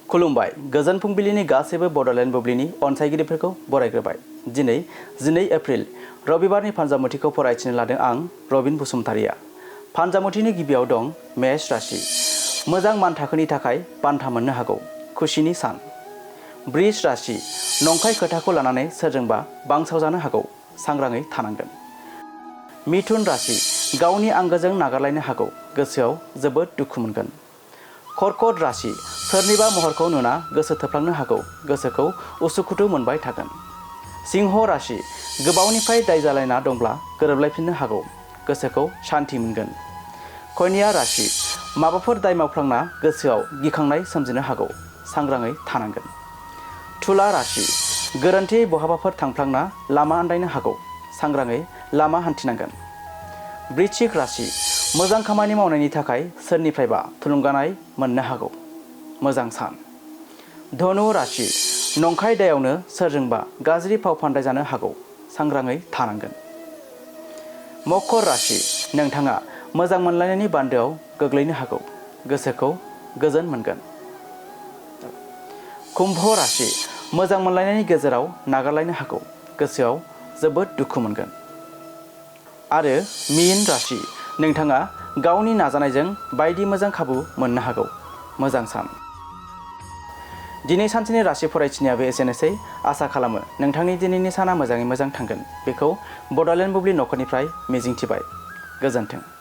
खुलुमबाय गोजोन फुंबिलिनि गासैबो बड'लेण्ड बुब्लिनि अनसायगिरिफोरखौ बरायग्रोबाय। दिनै 12 एप्रिल रबिबारनि फानजामुथिखौ फरायथिनो लादों आं रबिन बसुमतारिया। फानजामुथिनि गिबियाव दं मेष राशि। मोजां मान थाखोनि थाखाय बान्था मोननो हागौ। खुसिनि सान। बृष राशि। नंखाय खोथाखौ लानानै सोरजोंबा बांसावजानो हागौ। सांग्राङै थानांगोन। मिथुन राशि। गावनि आंगोजों नागारलायनो हागौ। गोसोआव जोबोद दुखु मोनगोन। कर्कट राशि। सोरनिबा महरखौ नुना गोसो थोफ्लांनो हागौ। गोसोखौ उसुखुथु मोनबाय थागोन। सिंह राशि। गोबावनिफ्राय दाय जालायना दंब्ला गोरोबलायफिननो हागौ। गोसोखौ शान्ति मोनगोन। कन्या राशि। माबाफोर दाय मावफ्लांना गोसोआव गिखांनाय सोमजिनो हागौ। सांग्राङै थानांगोन। तुला राशि। गोरोन्थियै बहाबाफोर थांफ्लांना लामा आन्दायनो हागौ। सांग्राङै लामा हान्थिनांगोन। वृश्चिक राशि। मोजां खामानि मावनायनि थाखाय सोरनिफ्रायबा थुलुंगानाय मोननो हागौ। मोजां सान। धनु राशि। नंखाय दायावनो सोरजोंबा गाज्रि फाव फान्दाय जानो हागौ। सांग्राङै थानांगोन। मकर राशि। नोंथाङा मोजां मोनलायनायनि बान्दोआव गोग्लैनो हागौ। गोसोखौ गोजोन मोनगोन। कुम्भ राशि। मोजां मोनलायनायनि गेजेराव नागारलायनो हागौ। गोसोआव जोबोद दुखु मोनगोन। आरो मीन राशि। नोंथाङा गावनि नाजानायजों बायदि मोजां खाबु मोननो हागौ। मोजां सान। दिनै सानसेनि राशि फरायथिनायाबो एसेनोसै। आसा खालामो नोंथांनि दिनैनि साना मोजाङै मोजां थांगोन। बेखौ बड'लेण्ड बुब्लि नखरनिफ्राय मिजिंथिबाय। गोजोन्थों।